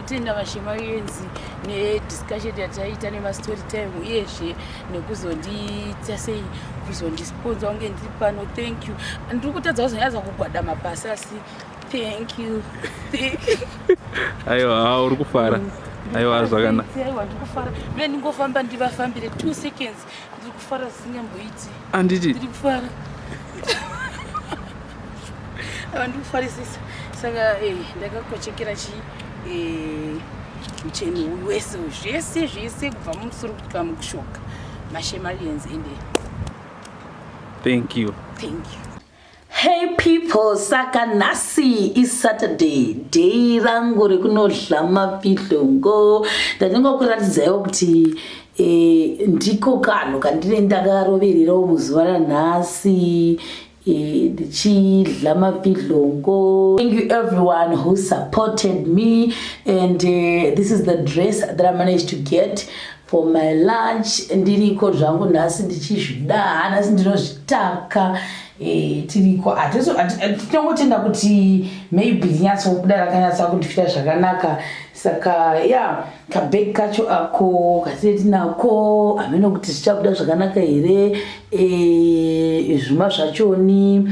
Ndinotenda vaShemarians nediscussion yataita nemastory time uyezve nekuzondiita sei kuzondisponsa kunge ndiri pano. Thank you. Ndiri kutadza kuzonyatsa kugwadama pasi asi thank you. Thank you. Aiwa, uri kufara. Aiwa, zvakanaka. Aiwa, ndiri kufara. Mine ndingofamba ndivafambire 2 seconds. Ndiri kufara zvisingamboiti. Anditi. Ndiri kufara. Aiwa, ndiri kufarisisa. Saka ndakakochekera chi mucheni uyu wese zvese zvese kubva mumusoro kusvika mukushoka. MaShemarians ende. Thank you. Thank you. Hey people, saka nhasi iSaturday, day rangu rekunodla mapidlongo. Ndandingokuratidzaiwo kuti ndiko kanhu kandine ndakarovererawo muzuva ranhasi ndichidla mapidlongo. Thank you everyone who supported me, and this is the dress that I managed to get for my lunch. Ndiriko zvangu nhasi ndichizvida, nhasi ndinozvitaka. Tiriko tinongotenda kuti maybe rinyatsobuda rakanyatsa kundifita zvakanaka. Saka yeah, kabag kacho ako katine tinako, hameno kuti zvichabuda zvakanaka here. Zvuma zvachoni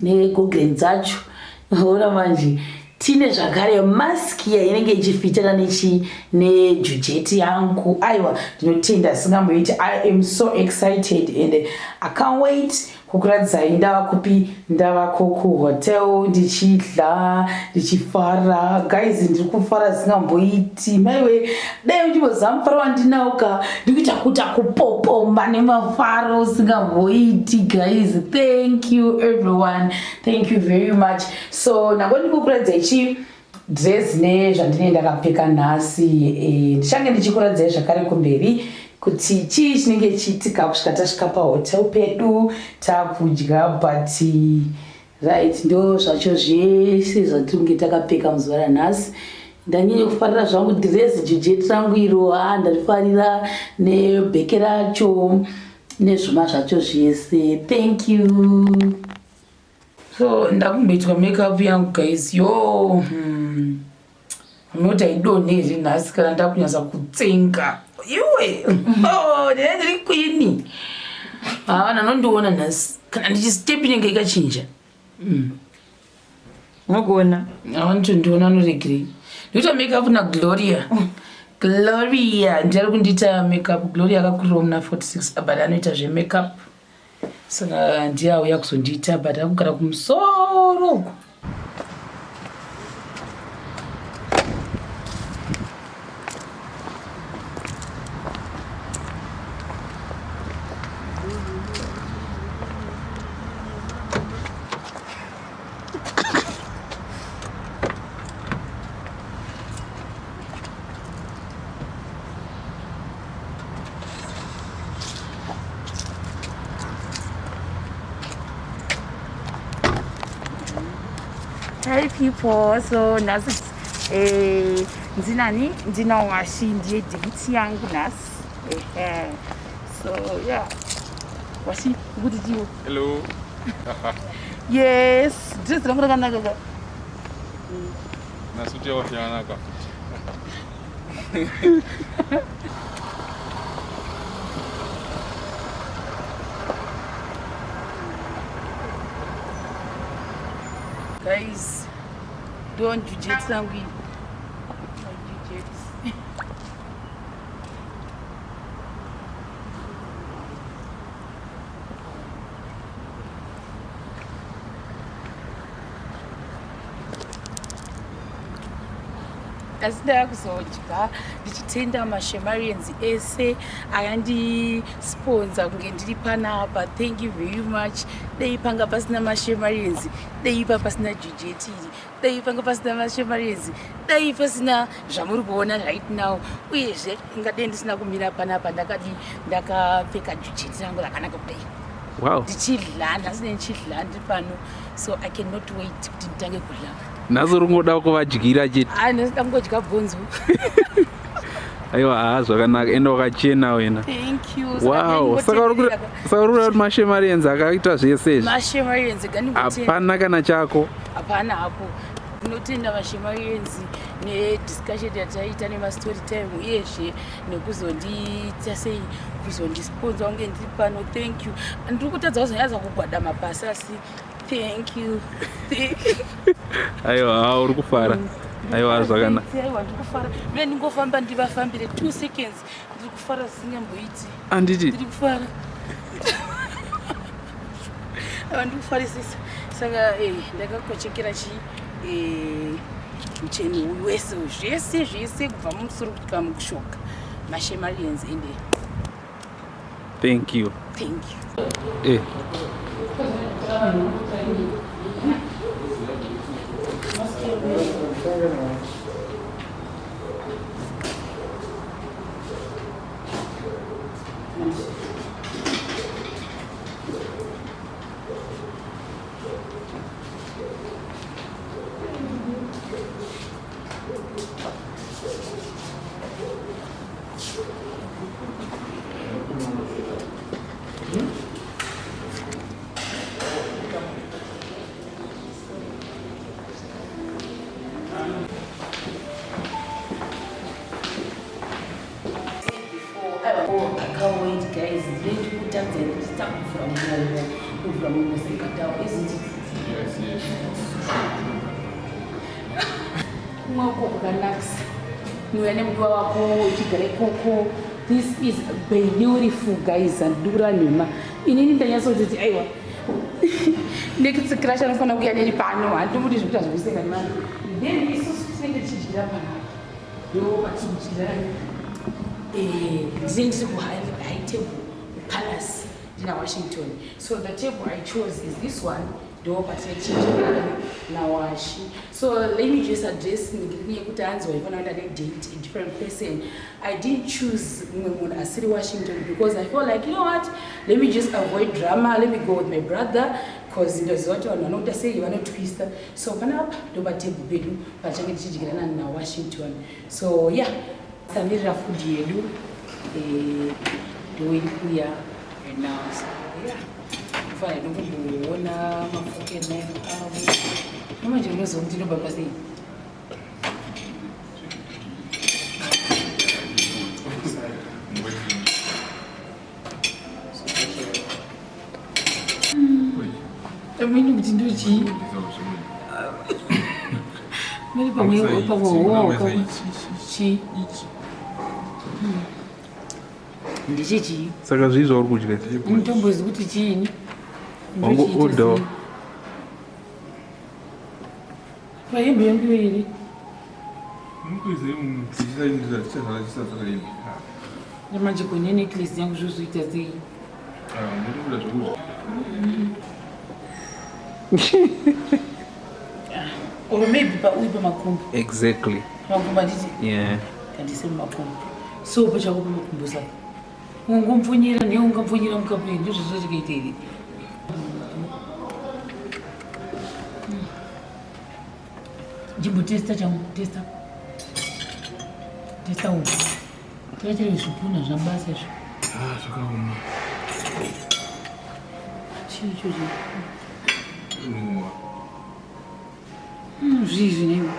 negogren dzacho ona manje. Tine zvakare mask iya inenge ichifitana nechi nejujeti yangu. Aiwa, ndinotenda singamboiti. I am so excited and I can't wait kukuratidzai ndava kupi. Ndavako kuhotel ndichidla ndichifara. Guys, ndiri kufara singamboiti. Maiwe, dai uchimboziva mufaro wandinawo ka, ndikuita kuita kupopoma nemafaro singamboiti. Guys, thank you everyone, thank you very much. So nako ndikukuratidzai chi dress nezvandinenge ndakapfeka nhasi. Ndichange ndichikuratidzai zvakare kumberi kuti chii chinenge chiitika kusvika tasvika pahotel pedu takudya. But right, ndo zvacho zvese zvatinge takapfeka muzuva ranhasi. Ndanyanya kufarira zvangu dress jujeti rangu iro, ndarifarira nebheke racho nezvuma zvacho zvese. Thank you. So ndakumboitwa makeup yangu guys. Yo, unoti haidonhe here nhasi kana ndakunyatsa kutsenga iwe? Oh, ndine ndiri queen. Vanhu anondiona nhasi kana ndichistep inenge ikachinja. Unogona. Avanotondiona anoregerei. Ndoita makeup naGloria. Gloria ndiari kundiita makeup. Gloria akakurirawo muna 46 but anoita zvemakeup. Saka ndiye auya kuzondiita but akugara kumusoro uko. Hey people, so nhasi ndinani ndina Washi, ndiye date yangu nhasi. So yeah, Washi ukuti chiwo. Hello. Yes, dress rangu rakanaka ka. Nhasi uchawa yakanaka. Guys, don't judge rangu iri. Don't judge. Asi ndakuzodya ndichitenda maShemarians ese akandisponsa kunge ndiri panapa. Thank you very much. Dei panga pasina maShemarians, dei pa pasina jujeti iri, dei panga pasina maShemarians, dei pasina zvamuri kuona right now. Uyezve ingadei ndisina kumira panapa ndakadi ndakapfeka jujeti rangu rakanaka kudai. Wow. Ndichidla nhasi, ndichidla ndiri pano, so I cannot wait kuti nditange kudla. Nhasi uri kungoda kuvadyira chete. Ah, nhasi ndangodya bhonzo. Aiwa, haa zvakanaka, enda wakachena wena. Thank you. Wow, saka uri kureva kuti maShemarians akaita zvese izvi? MaShemarians gandingotenda. Hapana kana chako. Hapana hapo. Ndinotenda maShemarians Nediscussion yataita nemastory time, uyezve nekuzondiita sei, kuzondisponsa kunge ndiri pano. Thank you. Ndiri kutadza kuzonyatsa kugwadama pasi, asi thank you, thank you. Aiwa, ha, uri kufara. Aiwa, zvakanaka. Aiwa, ndiri kufara. Mine ndingofamba, ndivafambire 2 seconds. Ndiri kufara zvisingamboiti. Anditi? Ndiri kufara. Aiwa, ndiri kufarisisa. Saka ndakakochekera chi mucheni uyu wese uyu, zvese zvese, kubva mumusoro kusvika mukushoka, mashemarians, ende Thank you. Thank you. Oh, I can't wait, guys. Ndiri kutadza ndichita kuvhura muromo, kuvhura muromo sekadao, isn't it? Yes. Kumwe uko kwakanakisa, nouya nemudiwa wako uchigara ikoko. This is beautiful, guys. Handidi kureva nhema. Inini ndanyatsototi aiwa, next crash anofanira kuuya neni pano. Handimudi zvekuita zvekuseka nemani. Then isusu tinenge tichidyira panapa, ndo patiri kudyira. Ndinenge ndiri kuHigh Table Palace ndina Washington. So the table I chose is this one, ndo patine tichidyira naWashi. So let me just address ngirini yekuti hanzi waifanira kuenda nedate, a different person. I didn't choose mumwe munhu asiri Washington because I felt like, you know what, let me just avoid drama. Let me go with my brother, because ndoziva kuti vanhu vanoita sei, vanotwista. So panapa ndo patable pedu pachange tichidyirana naWashington. So yeah, tamirira food yedu, ndo iri kuya right now. So yeah, kufanira nokumboona mafork and knife avo. Nomanje unoziva kuti inobaba sei? Amweni kuti ndochii muri pamwe pamwe chii ndechechi. Saka zvii zvauri kudya? Mutombozi kuti chiini? Wangu order. Pahembe yangu iyo iri. Manje kune necklace yangu, zvozoita sei? Munobuda zvokudya. Or maybe pauyi pamakumbo. Exactly. Pamakumbo, handiti? Yeah. Kandise mumakumbo. So pachako pamakumbo, saka ungomupfunyira ndiye ungamupfunyira mukapu iyi, ndizvo zvachikaita here? Chimbotesta changu, testa, testa uku. Takachiri zvipuna zvabasa izvo. Ah, zvakaoma. Chii ichocho? Unowa. Zvii zvineiwo?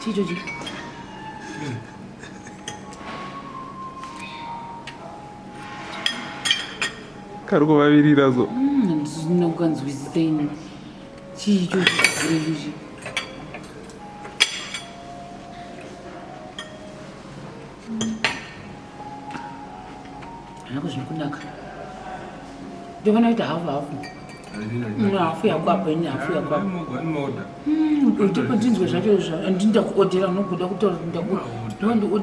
Chii ichocho? Kari kuvavirira so. Ndisina kukanzwisisa ini. Chii ichocho chigure ichochi? Hanako zvinokunaka. Ndofana kuita hafu hafu. Hafu yako apa, ini hafu yako apa. Anoda. Ndipo ndinzwe zvacho. Andinda kuodhera, unogoda kutaura.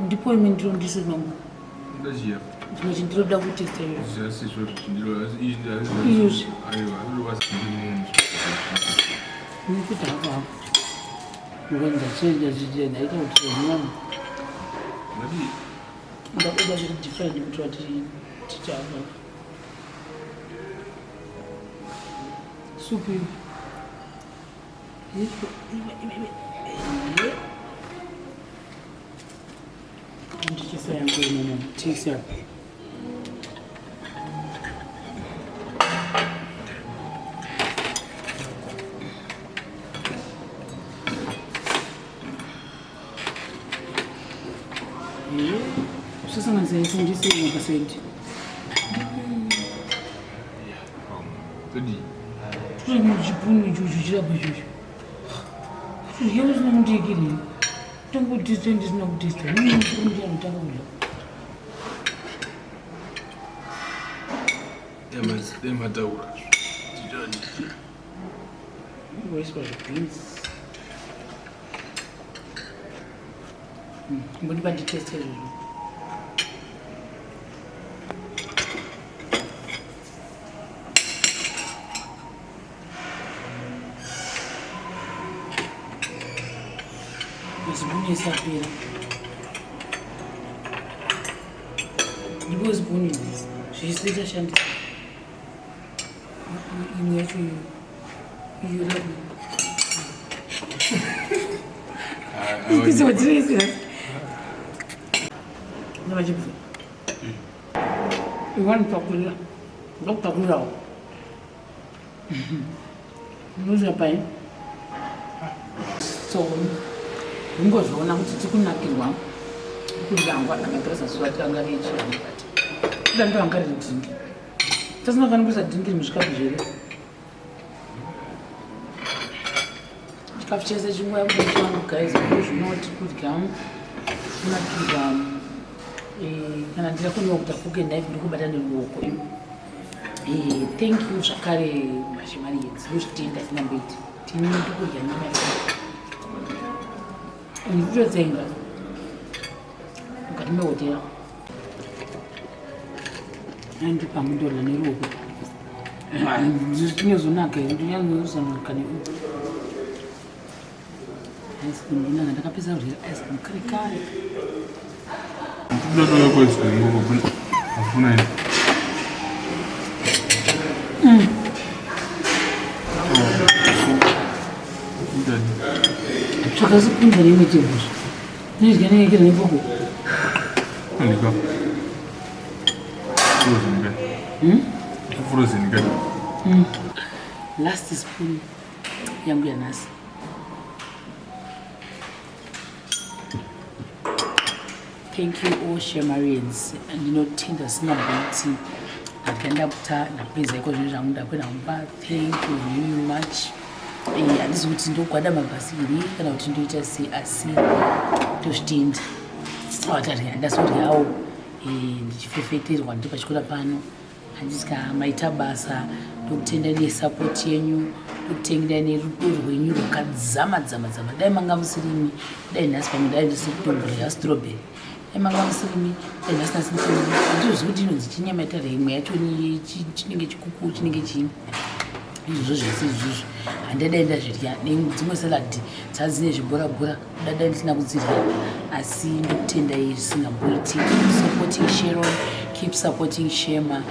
Ndipo imi ndiro ndisina Ndaziya. Chimwe chindiroda kutesta iyo. Zvasizvo zvindiro. Izvozvi. Aiwa, anoda. Nikuti hafu hafu. Ndaita ndaita kuti zvinyama. Ngati Ndakuda zviri different kuti vati tiite hafu hafu. Supu iyo. Ndichisa yangu inono. Tisa. Zvisanganisa ese ndise pasaidi. Todii? Chipunu ichocho chirapa ichocho. Kudya usina kundiyekere. Tongotesta ndisina kutesta. Ndinotanga kudya. Yamataura. Ngoiswa zvibeans. Mbondipa nditeste izvozvo. Mazibhuni esapera. Ndipo zibhuni zvese tashandisa. Imwe yacho iyo. Iyo Ndavachibva. Iwani pakurira. Ndokupakurirawo. Unoziva pai? So, ungozviona kuti tikunakirwa kudya ndakagirisa zuva tiranga rechiyani but kuda ndoranga riri drink. Tasinofanira kuisa drink muzvikafu zvedu. Chikafu chese chinguva kuda changu guys, ndozvinoti kudya kunakirwa. Kana ndira kunywa kuita fork and knife ndikubata neruoko. Thank you zvakare maShemarians, ndozvitenda sinamboiti. Tini ndikudya nyama ndikutotsenga mukati mehotera. Andipamundorya neruoko tinozonaka here? Ndinyanzozonaka neuku ice cream ndinaka. Ndakapedza kudya ice cream kare kare. Ndinotoya kuice cream ngoko hakuna ini. Ndani. Tsvaka sipunza neimwe tebhuzvo nidya neekera nefork. Ndika. Frozen guy. Frozen guy. Last spoon yangu yanhasi. Thank you all Shemarians, ndinotenda singamboiti. Ndadya, ndaputa, ndapedza iko zvinhu zvangu, ndakuenda kumba. Thank you very much. Handisi kuti ndogwada mabhasi here kana kuti ndoita sei, asi ndozvitenda. Watadya, ndazodyawo ndichifefeterwa ndiri pachikora pano. Handisika maita basa. Ndokutenda nesupport yenyu, ndokutendai nerudo rwenyu rwakadzama dzama dzama. Dai manga musirimi, dai nhasi pamwe dai ndisiri kutomborya strawberry. Dai manga musirimi, dai nhasi nhasi handizvizivi kuti inonzi chinyama itare imwe yacho chinenge chikuku chinenge chii izvozvo zvese izvozvo handadai ndazvidya. Nedzimwe salad dzadzine zvibhora bhora dadai ndisina kudzidya, asi ndokutendai zvisingamboiti. Keep supporting Sharon, keep supporting Shema.